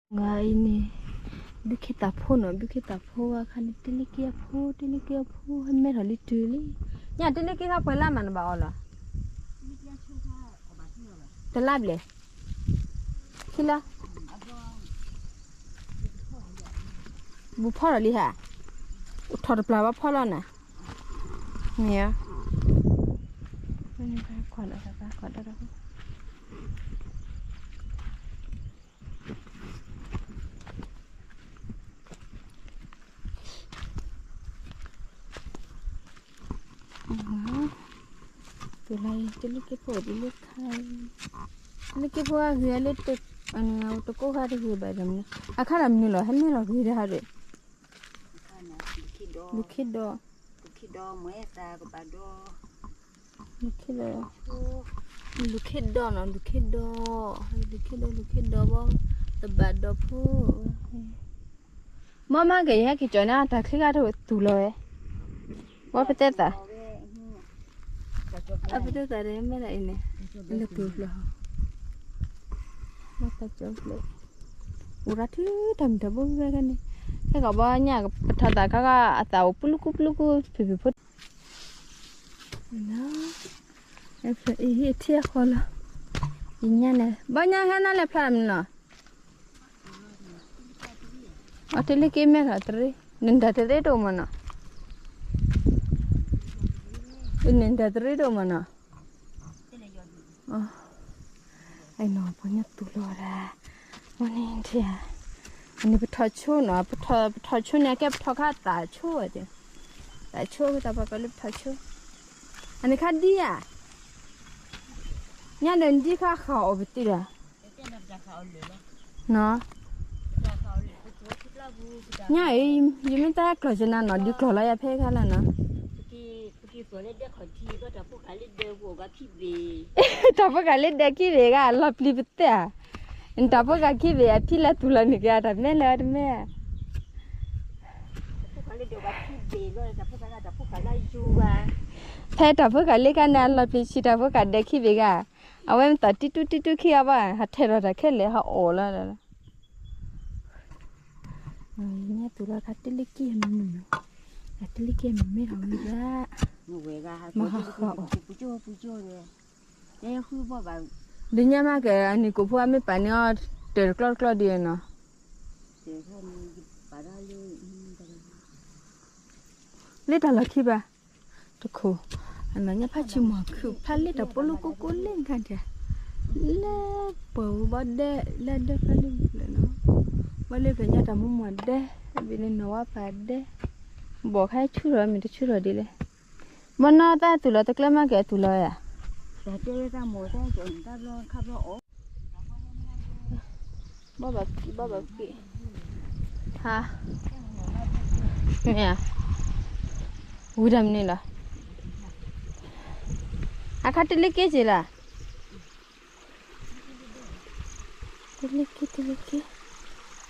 ဂၤအံၤန့ၣ် ဘုခ့သးဖိနီၤ, ဘုခ့သးဖိအခါန့ၣ် တ့လ့က့အဖိ, တ့လ့က့အဖိ ဟဲမဲထီၣ်လံတုၤလံ. ညၣ်တ့လ့က့ခါပှဲၤလၢမးနဘၣ်အီၤလီၤ. တလါဘျဲၣ်, ခံလါ, ဘူးဖီထီၣ်လံဟါ, ထီၣ်တပျၢ်ဘၣ်ဖီလီၤနၤ, မ့ၢ်ဧါ. တုၤလၢတ့လ့က့ဖိဒ်လၢခါ, တ့လ့က့ဖိအဂ့ၤလၢ တကိးခါတဂ့ၤဘၣ်ဒီးမနုၤ, အခါဒီးမနုၤလီၤ ဟဲမဲလီၤဂ့ၤတဟါဒီး, လူၤခ့ဒီး, လူၤခ့ဒီး, လူၤခ့ဒီးနီၤ, လူၤခ့ဒီး, လူၤခ့ဒီး လူၤခ့ဒီးဘီ, တဘၣ်ဒီးဖိ မ့ၢ်မၤက့ၤ ယဟဲက့ၤကၠီၤန့ၣ် တၢ်ချံဂၤတတူၢ်လီၤဝဲ, ဝဲပတဲသး, အပတဲသးဒီးမ့ၢ်ဒၣ်အံၤန့ၣ်, လၢပျၢၤဖျၢၣ်, ဝဲတၢ်ကၠီၤဖျၢၣ်, အိၣ်ရၤထံတၢ်မုၢ်တၢ်ဘိဖဲဖဲန့ၣ်, ခဲကီးဘီညၣ်ပထီၣ်သးခါခါ အသးအိၣ်ပူၤလူၤကူပူၤလူၤကူ ဖံဖံဖိ အံၤထံအဃီလီၤ, ယညါန့ၣ် ဘီညါဟဲနၤလဲၤဖျါမနုၤနီၤ, အတ့လ့က့မဲထီၣ်တရံး, နတၢ်တရံးတအိၣ်မးနီၤ, နတၢ်တရံးတအိၣ်မးနီၤ, အဲၣ်နီၤ ပှၤညါတူၢ်လီၤဒၣ်, ဝဲန့ၣ်ထံဧါ, အန့ၣ်ပထီၣ်ဆိနီၤ, ပထီၣ်ဆိန့ၣ် အကဲပထီၣ်ခါသးဆိဝဲ, သးဆိကတၢ်ပှၤကလၢပထီၣ်ဆိ, အန့ၣ်ခါဒံဧါ, ညါဒီးနဒံခါဃၣ်အီၣ်ပသံဒီး နီၤ, ညါအံၤ ယမ့ၢ်တၢ်ကျီၢ်ကနၤနီၤ ဒုးကျီၢ်လီၤယၤဖဲခါလၢနီၤ, တၢ်ဖိကၤလၢဒဲခံဘ့ၣ်ဂၤ လီၤပျံၤပသဲဧါ, တၢ်ဖိကၤခံဘ့ၣ်အဖံလၢတူၢ်လီၤန့ၣ်က့ၤ တၢ်မဲလၢတမဲဧါ, ဖဲတၢ်ဖိကၤလၢခါန့ၣ် အလီၤပျံၤဆံးတၢ်ဖိကၤဒဲခံဘ့ၣ်ဂၤ, အဝဲမ့ၢ်သီၣ်တံတူတံတူခံဂၤဘၣ် ဟးထဲးထီၣ်တၢ်ခဲလၢာ်ဟးအီၣ်လီၤ ညါတူၢ်လီၤခါတ့လ့က့မုာ်မုာ်နီၤ, တ့လ့က့မုာ်မ့ၢ်ထီၣ်ဝံၤဒၣ်, မဟါဃီအီၤ, ဒုးညါမးကဲ အနံၣ်ကိၣ်ဖိအမ့ၢ်ပာ်န့ၢ်အီၤ တၢၢ်တကျီတကျီဒ်နီၤ, လၢတၢ်လီၢ်ခံဘၣ်, တခိၣ်, အနီၢ်ညါဖးဆံးမီၤခုၣ်ဖးလ့တၢ်ပီလိကိကိလ့ခါတၢၢ်, လၢပှၤဝံၤဘီဒဲလၢဒဲဖးလ့ဖျၢၣ်နီၤ, ဘီလ့ဖျၢၣ်ညါတၢ်မူမီၢ်ဒဲ, ဘ့ၣ်န့ၣ်နီၢ်ဝါပာ်ဒဲ, ဘီၣ်ခါဆူၣ်ထီၣ်မ့ၢ်တဆူၣ်ထီၣ်ဒ်လဲၣ်, ဘီနီၢ်သးတူၢ်လီၤတကျၢၤမးကဲတူၢ်လီၤဧါ, ဘီဘၣ်ကံဘီဘၣ်ကံ, ဟါ, မ့ၢ်ဧါ, ဝံၤတၢ်မနုၤလီၤ, အခါတ့လ့က့က့ၤလၢ်, တ့လ့က့တ့လ့က့,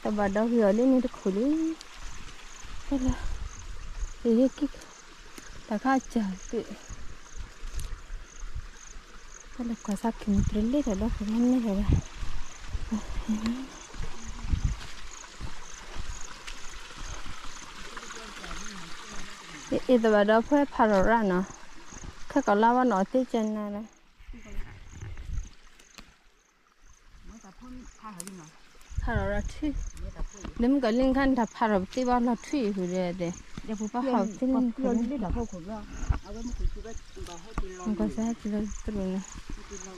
တဘၣ်ဒီးဂ့ၤအီၤလၢန့ၣ်တခိၣ်လံ, ဖဲလၢ, တ့လ့က့, တၢ်ခါစၢ်သ့ၣ် ဖဲလၢကွၢ်စၢ်ခံမုၢ်တရံးလံတၢ်ဒီဖုၣ်ဖဲန့ၣ်လီၤ, အ့ၣ်တဘၣ်ဒီးဖဲဖးထီၣ်ရၣ်နီၤ, ခဲကီးလါဝဲနီၤသ့ကနၤလီၤ, ဖးထီၣ်ရၣ်ထွံၣ်, လၢမုၢ်ကလံၤခါန့ၣ် တၢ်ဖးထီၣ်ပသ့ဘၣ်လီၤထွံၣ်အံၤဟူးဒီး, ပှၤဟီၣ်သ့ၣ်န့ၣ် ကွၢ်စၢ်ဟဲက့ၤလီၤတရူးန့ၣ်,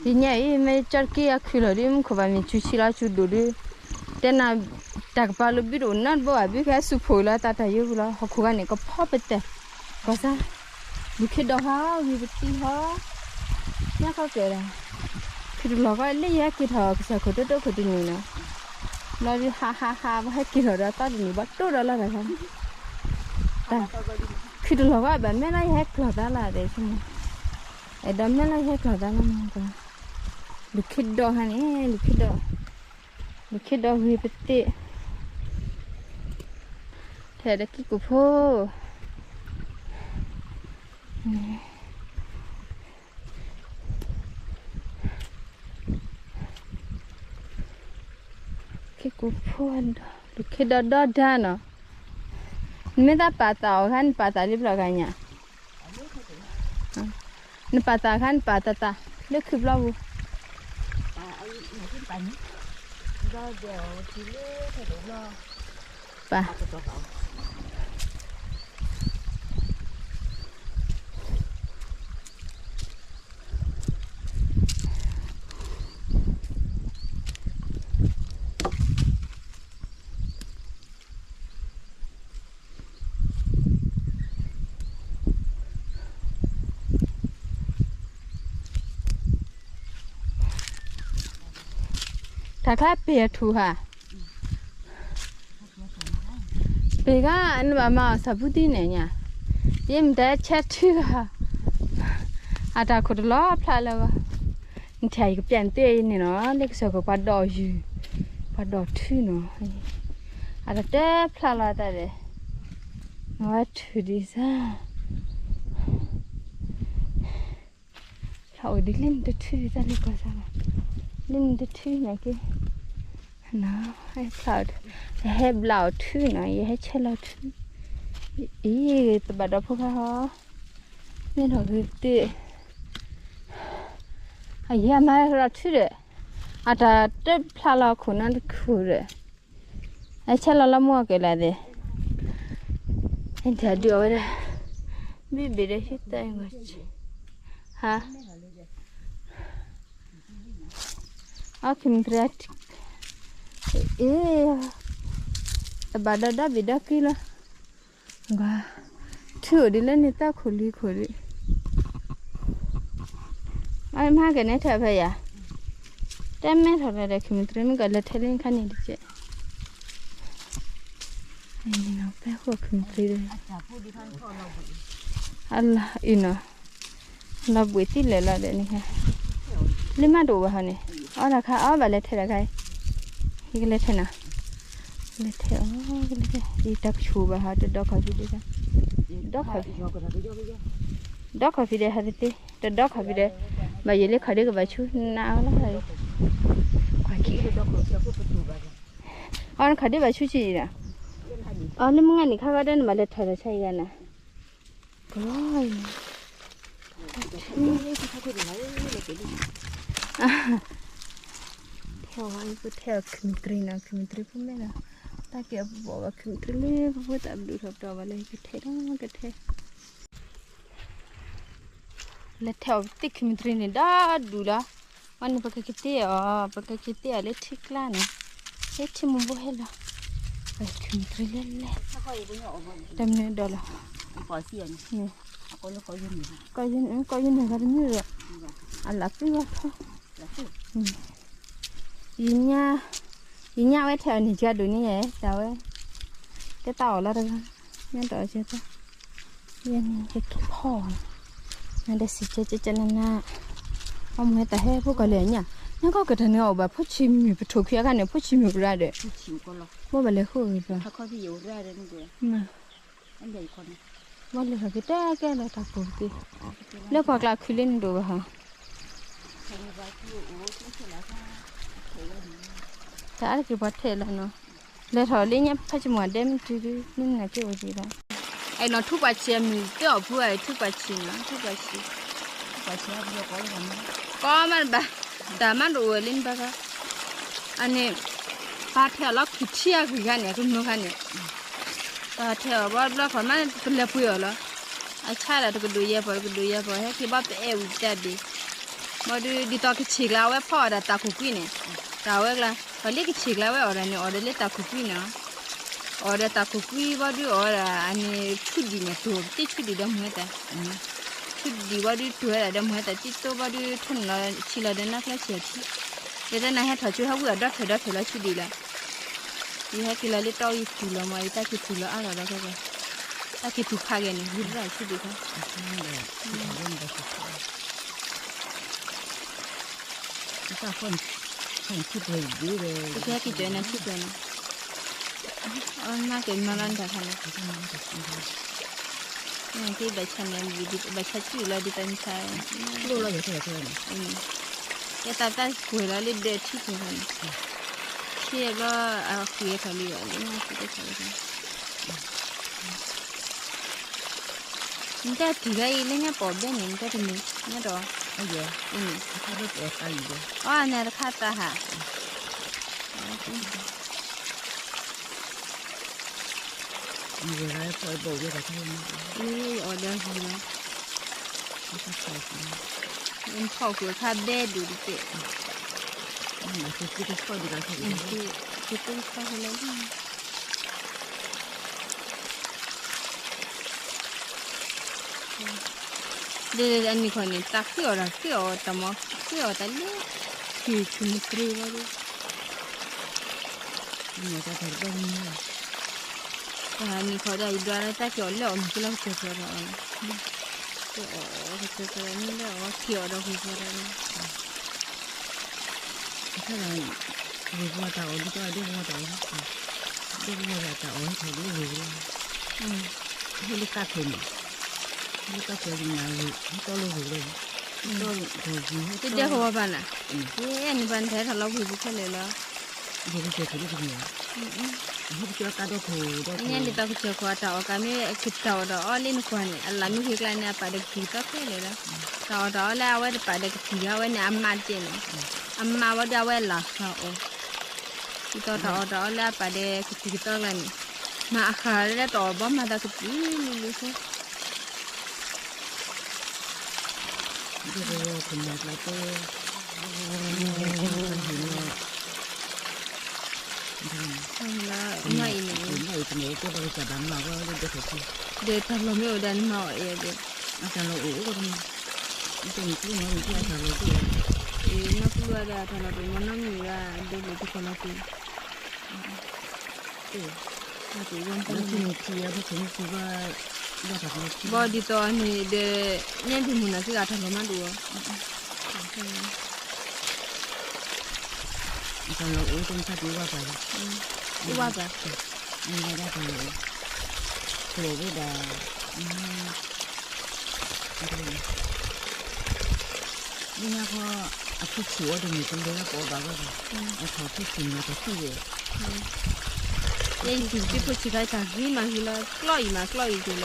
ယညါအံၤ မ့ၢ်ကၠီတက့ၢ်အခုၣ်လီၤဒုး မူခိၣ်ဘၣ်မ့ၢ်စူၤဆံးလီၤစူၤဒိၣ်ဒုး, တဲနၤ, တၢ်ကပၤလိာ်ဘုတအိၣ်နီတဘိဘၣ် ဘုကဟဲစူၤဖှိၣ်လီၤ တၢ်တၢ်ယိပူၤလီၤ ဟီၣ်ခိၣ်ဂၤန့ၣ်ကဖီပတဲာ်, ကွၢ်စၢ်, လူၤခ့ဒီးဟးဂံၤပသံဟီ, ညါခီကဲၤဒီး, ခုၣ်တလီၢ်ဃီလၢယဟဲက့ၤထီၣ်ကစၢၢ်ခိၣ်တိတိခိၣ်တနံၤနီၤ, လီၤဒုးဟးဟးဟး ပဟဲက့ၤထီၣ်ဒီးသီတနံၤဘၣ်တိၢ်ဒီးလီၤတၢ်ခါ ခုၣ်တလီၢ်ဘၣ် ဘၣ်မဲာ်လီၤယဟဲကျီၢ်သးလၢ်ဒီး, အဲၣ်ဒိးမဲာ်လီၤယဟဲကျီၢ်သးလၢ်မး, လူၤခ့ဒီးဟါန့ၣ် လူၤခ့ဒီး, လူၤခ့ဒီးဂ့ၤပသ့ၣ်, ထဲဒီးကံၢ်ကိာ်ဖိ, က က့ၤကိးဖိ လူၤခ့ဒီဒီဒါနီၤ, နမ့ၢ်သးပာ်သးအီၤခါ နပာ်သးလံဘျီဂၤညါ, နပာ်သးခါ နပာ်သးသး လၢခုဘျီပူၤ, ပာ် တၢ်ချါပ့ၤအထူၣ်ဧါ, ပ့ၤခါ နဘၣ်မၤအီၤစီၤပူတံန့ၣ်ညါ, ယမ့ၢ်တဲဆဲးထုဧါ, အတၢ်ခိၣ်တလီၤဖျးလၢၤဘၣ်, နထံၣ်ယကပျဲနသ့အံၤန့ၣ်နီၤ လၢကစၢၢ်ကီၢ်ပှၤဒိးယုၢ်, ပှၤဒိးထုနီၤ, အတၢ်တဲဖျးလီၤတၢ်ဒီး, နဝဲထုဒ်စၢ် ဖျါအိၣ်ဒ်လၢနတထုဒ်တၢ်လၢကီၢ်စၢ်ဘၣ်, လၢနတထုနာ်က့, ဖျါအိၣ်, ယဟဲဘျးအီၤထုနီၤ ယဟဲဆဲးလီၤထု, အံၤ တဘၣ်ဒီးဖိခါဟီ, မ့ၢ်ထီၣ်ဂ့ၤတ့ၢ်, အယဲမၤလီၤထုဒီး, အတၢ်တဖျါလီၤခိၣ်နီတခိၣ်ဒီး အဆဲးလီၤလီၤမူအကဲလၢာ်သ့ၣ်, အဒုးအဝဲဒၣ်, ဘံၣ်ဘ့ၣ်ဒီးဟံးတၢ်အဂီၢ်, ဟါ, အီ ခံမံၤတြဲၤ, အ့, တဘၣ်ဒီးဒီဘ့ၣ်ဒီက့လီၤ, ကွၢ်, ထုအိၣ်ဒ်လၢန့ၣ်တၢ်ခိၣ်လံခိၣ်ဒံး, အမၤကနဲထဲဖဲယၤ, တဲမဲထီၣ်လၢဒီး ခံမံၤတြဲၤ မ့ၢ်ကလဲၤထဲလၢခါန့ၣ်တကဲး, ပဲဃိၣ် ခံမံၤတြဲၤ, အလီၤအံၤနီၤ, လီၤဘှံးသံလၢာ်လီၤဒီးန့ၣ်, လၢမးတအိၣ်ဘၣ်ဟီန့ၣ်, အီတၢ်ခါ အီဘၣ်လဲၤထဲတၢ်ခါ, ယကလဲၤထဲနီၤ, လဲၤထဲအီၤ, လဲၤထဲအီၤ, ယတၢ်ကဆူၣ်ဘၣ်ဟီ တဒီခီၣ်ဖံးဒံး, ဒီခီၣ်ဖံး, ဒီခီၣ်ဖံးဒီးဟးတသ့, တဒီခီၣ်ဖံးဒီး, ဘၣ်ယိၣ်လၢခီၣ်ဒ့ကဘၣ်ဆူနၤအီၤလီၤ, ကွၢ်က့ၤ, အီနခီၣ်ဒ့ဘၣ်ဆူဆံးအံၤဒီး, အီလၢမုၢ်ဂၤန့ၣ် ခါဂီၤဒဲးနဘၣ်လဲၤထီၣ်ဒီးဆါအံၤဂၤနၤ, ကလီၤအံၤ ထဲအီၤ ပထဲအီၤ ခံမံၤတြဲၤနီၤ, ခံမံၤတြဲၤဖိမဲာ်နီၤ, တၢ်ကဲအပူၤဘၣ် ခံမံၤတြဲၤလၢ ပဖိသၣ်ဘျုးထီၣ်ပတီၢ်ဘၣ်လၢ ကထဲဒီးကထဲ, လဲၤထဲအီၤသ့ၣ် ခံမံၤတြဲၤန့ၣ် ဒီဒူၣ်လီၤ, အန့ၣ် ပကကတ့အီၤ ပကကတ့အီၤလၢထံကျါန့ၣ်, လၢထံမူဘိဟဲလီၤ, ခံမံၤတြဲၤလဲၤလဲၤ, တမနုၤဒီးလီၤ, ကီၢ်ယုၢ်န့ၣ် ကီၢ်ယုၢ်န့ၣ် ကီၢ်တမုာ်ဒီး, အလၢပှံၢ်ဝဲထီၣ်, ယညါ, ယညါဝဲထဲအီၤန့ၣ် ကဒိၣ်န့ၣ်ယဲ တၢ်ဝဲ, တဲတၢ်အီၣ်လီၤတဂၤ, ညါတၢ်အီၣ်ကဲတၢ်, ယဲန့ၣ်ကက့ၤဖီၣ်, နဒီးစံးကဲကဲကဲနနၤ, အီၣ်မ့ၢ်တၢ်ဟဲဖိကီၢ်လၢညါ, ညါကီၢ်ကတၢၢ်န့ၣ်အီၣ်ဘၣ်ဖိဆံးမုၢ် ပထိၣ်ခံအခါန့ၣ် ဖိဆံးမုၢ်ကရၢဒီး, ဘၣ်ဘၣ်လဲၤဃိၣ်ဂ့ၤဘၣ် ဘၣ်လဲၤထီၣ်က့ၤတဲကဲလၢတၢ်ကိၢ်က့ၤ, လၢပှၤကျါခုလၢနဒိၣ်ဘၣ်ဟီ, တၢ်အါတက့ၢ်ပှၤထဲလီၤနီၤ, လဲၤထီၣ်လၢညါဖးကမၤဒဲမ့ၢ်တုၤဒု မ့ၢ်နၤက့ၤအိၣ်ဒံးလီၤ, အဲၣ်နီၤ ထူပှၤဆံးအမုၢ်တအီၣ်ဖုဧါ ထူပှၤဆံးနီၤ ထူပှၤဆံး, ကီမးတဘၣ်, တၢ်မးတအိၣ်လၢနဘၣ်ခါ, အန့ၣ်, ပာ်ထဲအီၤလီၤခုၣ်ထံအဂံၢ်ခါန့ၣ် ကမျိခါန့ၣ်, ပာ်ထဲအီၤဘၣ်ဘျီခီမး ပလဲၤပှ့ၤအီၤလီၤ, အဆါဒၣ်တကဒိၣ်ယဲၢ်ပီၢ် တကဒိၣ်ယဲၢ်ပီၢ် ဟဲက့ၤဘၣ်ပအဲၣ်ဝံၤတၢ်ဘ့ၣ်, ဘၣ်ဒုး ဒ်သိးကဆံးကျါဝဲဖီအီၣ်ဒၣ်တၢ်ခိၣ်ကွံာ်န့ၣ်, တၢ်ဝဲကျါ, ပှၤလၢကဆံးကျါဝဲအီၣ်ဒၣ်န့ၣ် အီၣ်ဒၣ်လၢတၢ်ခိၣ်ကွံာ်န့ၣ်လီၤ, အီၣ်ဒၣ်တၢ်ခိၣ်ကွံာ်ဘၣ်ဒုးအီၣ်ဝဲဒၣ်အန့ၣ် ဆူၣ်ဒံၣ်န့ၣ် တိၢ်တ့ၢ်ဆူၣ်ဒံၣ်ဒီးမုၢ်ဝဲသၣ် ဆူၣ်ဒံၣ်ဘၣ်ဒုး တိၢ်ဝဲဒၣ်ဒီးမုၢ်ဝဲသၣ်တ့ၢ်တိဘၣ်ဒုး ထီၣ်န့ၣ်လီၤ ဆံးလီၤဒီးနီၢ်ကျဲဆံးအထံ, ယတဲနၤဟဲထီၣ်ဆူဟဲဝံအီၤဒီဖျၢၣ်ဒီဖျၢၣ်လီၤ ဆူၣ်ဒံၣ်လီၤ, ယဟဲက့ၤလီၤလၢတီအံၤပူၤလီၤမး ယတၢ်က့ၤပူၤလီၤအါလီၤဒီးခဲကီ, တၢ်က့ၤပူၤဖးဂဲၤန့ၣ် ဂ့ၤဒၣ်ဆူၣ်ဒံၣ်ခါ တၢ်ဃီန့ၣ်, ပကဟဲက့ၤကၢၤနၤဆံးကၢၤနီၤ, အနၢ်က့ၤမၤလီၤနတၢ်ခါန့ၣ်, နက့ၤဘၣ်ဆါန့ၣ် ဘၣ်ဆါဆူၣ်လီၤဒ်သိးနဆါ, လီၤယဲၢ်ခဲခဲန့ၣ်, ယတၢ်တၢ်ကွဲးလီၤလၢဒၢးထံကၢၤခါန့ၣ်, ဆံး ဘျီအဃံအထီၣ်လံဘၣ်, လၢညါဃံတထီၣ်လံ, နတၢ်တံၤဂၤအံၤ လၢညါပိာ်ဘဲန့ၣ် နတၢ်တမံၤ ညါဒီး, အန့ၣ်တခါသးဟး, အီၣ်ဒီးဟံၣ်လီၤ, ဖီၣ်ဃုာ်အခါဘဲဒိၣ်တက့ၢ်, ကတဖီၣ်ဖဲလဲၣ်, ဒီးအနံၣ်ခီန့ၣ် တၢ်ဃ့အီၣ်တၢ်ဃ့အီၣ်တၢ်မၤ ဃ့အီၣ်တၢ်လၢ ခုၣ်ခုၣ်မတြ့ဘၣ်ဒီး, တၢ်နံၣ်ခီဒီး ယဒွးလၢတၢ်က့ၤအီၣ်လၢအီၣ်မ့ၢ်ကလီကစၢၢ်ဖျီဒီးအီၤန့ၣ်, က့ၤအီၣ်ကစၢၢ်ဖျီဒီး မ့ၢ်လၢအီၣ်က့ၤအီၣ်ဒီးကစၢၢ်ဖျီဒီး ဂ့ၤပဝဲတၢ်အီၣ်ဒ်သိး ဒဲပဝဲတၢ်အီၣ်, ဒဲပဝဲတၢ်အီၣ်ဟဲထီၣ်လၢဂ့ၤပဝဲ, ဟဲလၢကါဖဲန့ၣ်, ဟဲလၢကါဖဲန့ၣ် ဟဲတီလၢဂ့ၤပဝဲ, ဟဲတီဂ့ၤဟဲတီ, တဒဲကဝီၤပၤနၤ, ယအဲၣ်နပၤနတၢ်ဟဲထီၣ်လီၤဂ့ၤပူၤခဲလၢာ်လီၤ, ဂ့ၤပကစၢၢ်ခိၣ်လၢတမ့ၢ်ဘၣ်, ဟဲကစၢၢ်ကါဒီခိၣ်ဒီခိၣ်, ညါလံတၢ်ကစၢၢ်ခိၣ်အတၢ်အီၣ်ကးမ့ၢ်ကတၢ်အီၣ်တၢ်အီလၢနကွၢ်န့ၣ် အလၢ်မ့ၢ်ဂ့ၤကျါန့ၣ် အပာ်ဒီးကတံၤကသီခဲလၢာ်လီၤ, တၢ်အီၣ်တၢ်အီလၢအဝဲတပာ်ဒီးကတံၤဘၣ် အဝဲန့ၣ်အမါတကဲန့ၣ်, အမါဝဲဒီးအဝဲလၢ်ဃာ်အီၤ, ဒ်သိးတၢ်အီၣ်တၢ်အီလၢအပာ်ဒီးကတံၤကသီကျါန့ၣ်, မၤအဃာ်လၢတအီၣ်ဘီမၤသးကတံၤလံလံဆိ, ဒ်သိးကမၤကျါတဲ ဒီးတၢ်လီၢ်မ့ၢ်အိၣ်ဒီးနမၤအီၣ်အံၤဒီး, အတၢ်လီၢ်အိၣ်အိၣ်ဒီး, နတမ့ၢ်ကျိနီၢ်မ့ၢ်ကျိအတၢ်လီၢ်ဒိၣ်, နီၢ်ကလူၤအတၢ်လီၢ်ဒိၣ်မ့ၢ်နီၢ်မုၢ်ဂၤ ဒိၣ်လၢတခီလီၤတံၢ်, ဘၣ်ဒ်သိးန့ၣ်ဒီး, ညၣ်ဒုးမုၢ်နၤစ့ၢ်ကီးတၢ်လီၢ်မးဒိၣ်အီၤ တၢ်လီၢ်အိၣ်တမ့ၢ်တၢ်တဝၢ်ပာ်လီၤ, တဝၢ်ပာ်, မ့ၢ်ဝဲဒၣ်တၢ်လီၢ်အိၣ်, ကျိၤဝဲဒၣ်, လၢညါခီ, အဖုဆံးအိၣ်တမ့ၢ်တလၢပအီၣ်ဘၣ်ဘၣ်ဒီး, အထီၣ်ဖုဆံးန့ၣ်တသံၣ်ဝဲ ယဲယစံးတဖုဆံးခါတၢ်ဂ့ၤမးဂ့ၤလီၤ ကျီၢ်အံၤမးကျီၢ်အံၤဂ့ၤလီၤ,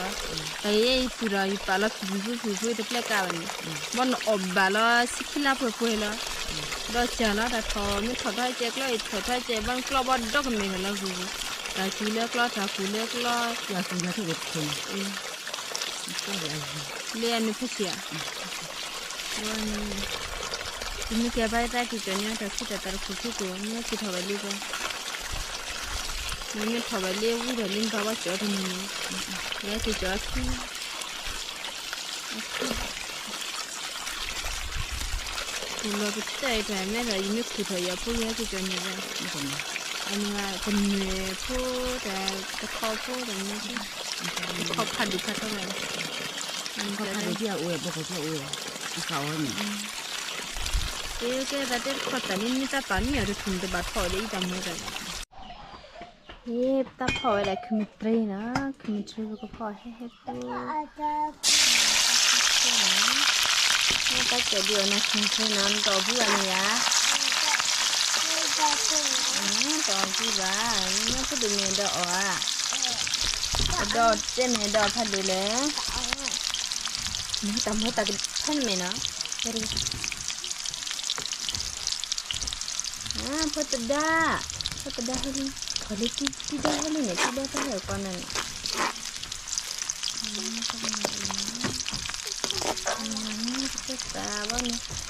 တၢ်ယဲယပူၤဒီးယပာ်လီၤဖံးဖံးဖုဖုဖုတပျဲၢ်ကါဘၣ်န့ၣ်, ဘီနအီၣ်ဘၣ်လီၤဆံခံလါပှဲၤပှဲၤလီၤ, ဒီးစၢ်လီၤတၢ်ထီၣ်မ့ၢ်ထီၣ်ထီၣ်ကဲကျီၢ်အံၤထီၣ်ထီၣ်ကဲဘီနကျီၢ်ဘီဒီကမဲာ်ထီၣ်လီၤဂ့ၤဂ့ၤ, တၢ်စံးလၢကျီၢ်တၢ်ကူးလၢကျီၢ်, လၢအနုၤဖုဆံးဧါ တမ့ၢ်ကဲဘၣ်တၢ်က့ၤကီၤန့ၣ် တၢ်ဆူၣ်တၢ်သးတခိၣ်ခံကိး မ့ၢ်က့ၤထီၣ်ဝဲလံဘၣ်, မ့မ့ၢ်ထီၣ်ဝဲလံဝံၤဒီးလံနဘၣ်ဝဲကၠီတမံၤန့ၣ်, ယဟဲက့ၤကၠီခံ, ခူၣ်လီၤပတဲတၢ်မ့ၢ်ဒီး ယမ့ၢ်ခူၣ်ထီၣ်ယၤဖိယဟဲက့ၤကၠီန့ၣ်ဘၣ်, အမ့ၢ်တမ့ၢ်ဖိတၢ်တခီဖိတၢ်မ့ၢ်, တခီဖးဒိၣ်ဖးထီလီၤ, တခီဖးဒိၣ်ဖဲအအိၣ်ဝဲ ဘီကီၢ်ဖဲအအိၣ်ဝဲ, အဃာ်အီၤန့ၣ် ကဲကဲတၢ်တဲတခီတၢ်န့ၣ် မ့ၢ်တၢ်ပာ်မ့ၢ်အီၤတထူၣ်တဘၣ်ထီၣ်ဒီးအံၤတၢ်မူတၢ်, ဟ့ၣ်ပတၢ်ဖီၣ်ဝဲဒၣ်ခုမ့ၢ်တြ့နီၤ ခုမ့ၢ်တြ့ပကဖီၣ်ဟဲဟဲဖိ, တၢ်ကဲဒုးအီၤနီၤ ခုမ့ၢ်တြ့နီၤ နတအီၣ်ဘုဘၣ်န့ၣ်ဧါ, တအီၣ်ဘုဘၣ်, မ့ၢ်ဖိဒိၣ်မ့ၢ်ဒီးအီၣ်ဧါ, ဒီးတဲန့ၣ်ဒီးဖးဒိၣ်လဲၣ်, မ့ၢ်တၢ်မ့ၢ်တၢ်ကဖဲနမဲာ်နီၤ, ဖဲတဒါ, ဖဲတဒါဟဲလံ, ထီၣ်လံတံၢ်ဒါဟဲလံန့ၣ် တံၢ်ဒါတၢ်ဟဲကီးနၤန့ၣ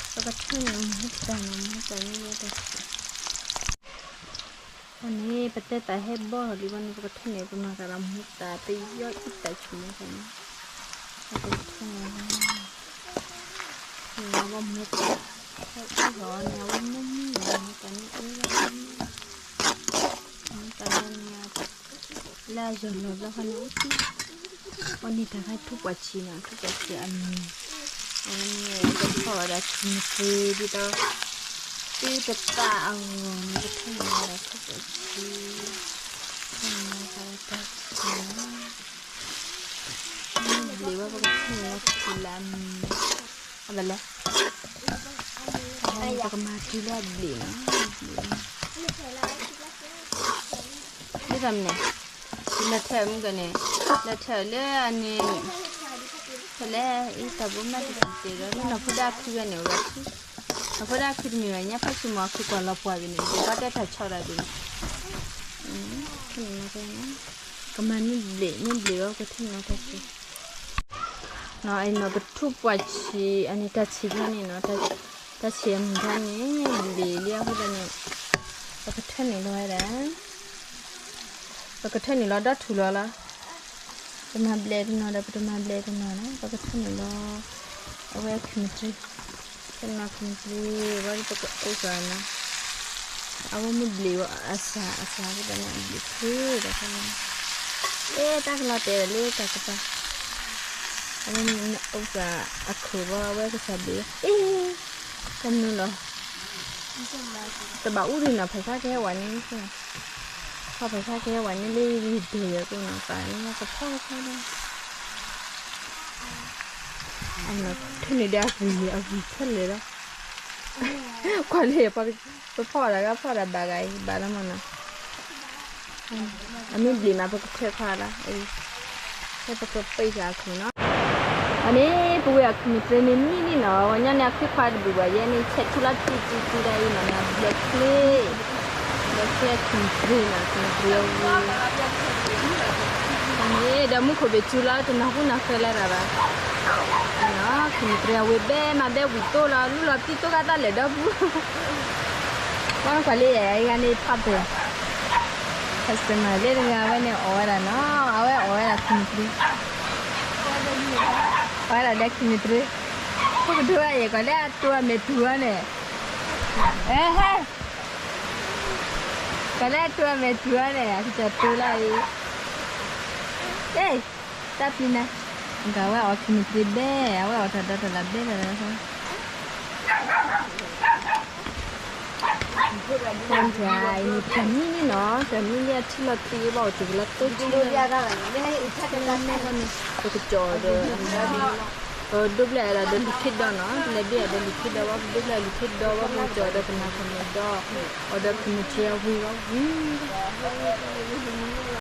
်, ပကထၢန့ၣ် မ့ၢ်တၢ်နီၤ မ့ၢ်တၢ်န့ၣ် တၢ်န့ၣ် ပတဲတၢ်ဟဲဘီထီၣ်လံဘၣ်န့ၣ် ပကထၢန့ၣ် ပမၤသးဒီးမ့ၢ်တၢ် ပယီၤအံၤတၢ်ဆူၣ်မ့ၢ်တၢ်န့ၣ်, ပကထၢန့ၣ် ဘီမ့ၢ်တၢ် ဟဲအံၤဟီန့ၣ် အဝဲမ့ၢ်မံၤလီၤ မ့ၢ်တၢ်န့ၣ်အံၤလီၤ မ့ၢ်တၢ်န့ၣ် လၢအယီၤလီၤဘျီဃီန့ၣ် အိၣ်တံၢ်, အီၤန့ၣ်တၢ်ခါထူပှၤဆံးနီၤ ထူပှၤဆံးအမံၤ, အဝဲန့ၣ်ကထီၣ်ဝဲဒၣ်ထံနသ့ဒ်သိး သုတသးအဂီၢ်န့ၣ် ကထီၣ်ဝဲဒၣ်ထူပှၤဆံး, ထီၣ်ဝဲဒၣ်တၢ်ဆံးနီၤ, ဘျံးဝဲပကထံၣ်န့ၣ်လၢထံလၢအမံၤ, အဘၣ်လဲၣ်, ပကမၤထံလၢအဘျံးနီၤ, ဘျံး တၢ်မနုၤလဲၣ်, လဲၤထၢၣ်မုၢ်ကန့ၣ်, လဲၤထၢၣ်လၢအန့ၣ်, ဖဲလဲၣ်အံၤ တၢ်ဘိမ့ၢ်တၢ်တ့ၢ်ဒီး နီၢ်ဖိဒၣ်ခုဝဲန့ၣ် အိၣ်ဝဲခု, နီၢ်ဖိဒၣ်ခုတမ့ၢ်ဘၣ် ညါဖဲဆူမီၤခုကွၢ်လီၤပှၢ်ဘၣ်န့ၣ် ဒ်ဘၣ်တဲတၢ်ဆီၣ်တၢ်ဒ်န့ၣ်, ကမၤန့ၢ်ဘျ့ၣ် မ့ၢ်ဘျ့ၣ်ဝဲ ကထၢၣ်န့ၢ်လီၤတၢ်ဆံး နီၢ် အံၤနီၢ် ပထူၣ်ပှၢ်ဆံး အန့ၣ်တၢ်ဆံးဖဲန့ၣ်နီၢ်, တၢ်ဆံးအမုၢ်ဖဲန့ၣ် ဘျ့ၣ်လံအဃိသတးန့ၣ် ပကထၢၣ်န့ၢ်လီၤဝဲဒၣ်, ပကထၢၣ်န့ၢ်လီၤဒီထူၣ်လီၤလီၤ, ပမၤဘျဲးတနီၤဒီး ပတမၤဘျဲးတနီၤနီၤ ပကထၢၣ်န့ၢ်လီၤ, အဝဲခုၣ်မုၢ်တြံၤ တနီၤခုၣ်မုၢ်တြံၤ ဝဲဒ်ပကအိၣ်စၢၤနီၤ, အဝဲမ့ၢ်ဘျ့ၣ်ဝဲအစၢ် အစၢ်ဝဲဒၣ်န့ၣ် ဘျ့ၣ်ချ့ဒီး အဲ တၢ်ကလီၤတဲာ်လၢတၢ်ကပၤ, အဝဲမ့ၢ်အိၣ်စၢၤအခုၣ်ဘၣ် အဝဲကစၢ်ဘျ့ၣ်ဝဲ အ့ တမနုၤလီၤ, တဘၣ်အူဒံးနီၤ ဖဲဆါကဟဲဝဲန့ၣ်, ဖဲဆါကဟဲဝဲန့ၣ်လၢယဒိၣ်ယဲၢ်ကိးနီၤ ပာ်န့ၣ်ကဖီကဖီဒီး ထၢၣ်န့ၢ်ဒီးအဂံၢ် အဂံၢ်ခဲလၢာ်လီၤ, ကွၢ်လၢ ပဖီၣ်တၢ်ဂၤဖီၣ်တၢ်ဘၣ်ဂၤအံၤ ဘၣ်လီၤမနီၤ, အမ့ၢ်ဘျ့ၣ်မး ပကထၢၣ်ခီလီၤ, ဖဲပကပ့ၢ်စၢ်အခိၣ်နီၤ, အန့ၣ် ပဝဲအခုၣ်မုၢ်တြံၤန့ၣ် မံလံနီၤ, ဝဲညါန့ၣ် အခွံခွါတဘျုးဘၣ် ယဲန့ၣ် ဆဲးထူလီၤတံၢ်တံၢ်တံၢ်ဒၣ်အံၤနီၤ, ဘျဲးချ့ ဘျဲးချ့အခုၣ်မုၢ်တြံၤနီၤ, အခုၣ်မုၢ်တြံၤအဝံၤ, န့ၣ်ဒီးမူခိၣ်ဘ့ၣ်စူၤလီၤ တနၢ်ဟူနၢ်ဃဲၤလၢၤတၢ်ဘၣ်, နီၤ ခုၣ်မုၢ်တြံၤအဝံၤ ဘဲမၤဘဲဝံၤတိလီၤ လူလီၤပံတိကသၣ်လဲၤဒီပူၤ, ဘၣ်ကွၢ်လၢယၤ ယဂၤန့ၣ်ဖးပၢၢ်, customer လၢတဂၤဝဲန့ၣ်အီၣ်ဝဲဒၣ်နီၤ, အဝဲအီၣ်ဝဲဒၣ်ခုၣ်မုၢ်တြံၤ, အီၣ်ဝဲဒၣ်ဒီးခုၣ်မုၢ်တြံၤ, ဖိကဒိဝဲယဲၢ် ကွၢ်လၢအတိအမဲာ်တူၤအီၤန့ၣ်, အဲ ဟဲ ကွၢ်လၢအတိအမဲာ်တူၤအီၤန့ၣ် အကစၢ်တိလီၤအံၤ, အ့ တၢ်ပျံၤနၤ, အဝဲအီၣ်ခုၣ်မုၢ်တြံၤဘဲ အဝဲအီၣ်တၢ်ဒီတၢ်လၢဘဲတၢ်လၢ, တၢ်မံန့ၣ်နီၤ, တၢ်မံလၢအထံလီၤသံဘၣ် အိၣ်တ့ၢ်ကလီၤတိထံလီၤ, ပကကၠီၣ်ဒီး ပဒိဘျဲၣ်အဒၣ်ဒီးလံာ်ခ့ဒီနီၤ, ပလဲၤဘ့ၣ်အဒၣ်လံာ်ခ့ဒီဘၣ် ပဒိဘျဲၣ်လံာ်ခ့ဒီဘၣ် ပကကၠီၣ်ဒီးပနၢ်ခီၣ်မဲာ်ဒီး အီၤဒီးခုၣ်မုၢ်တြံၤအဝံၤဝံၤ,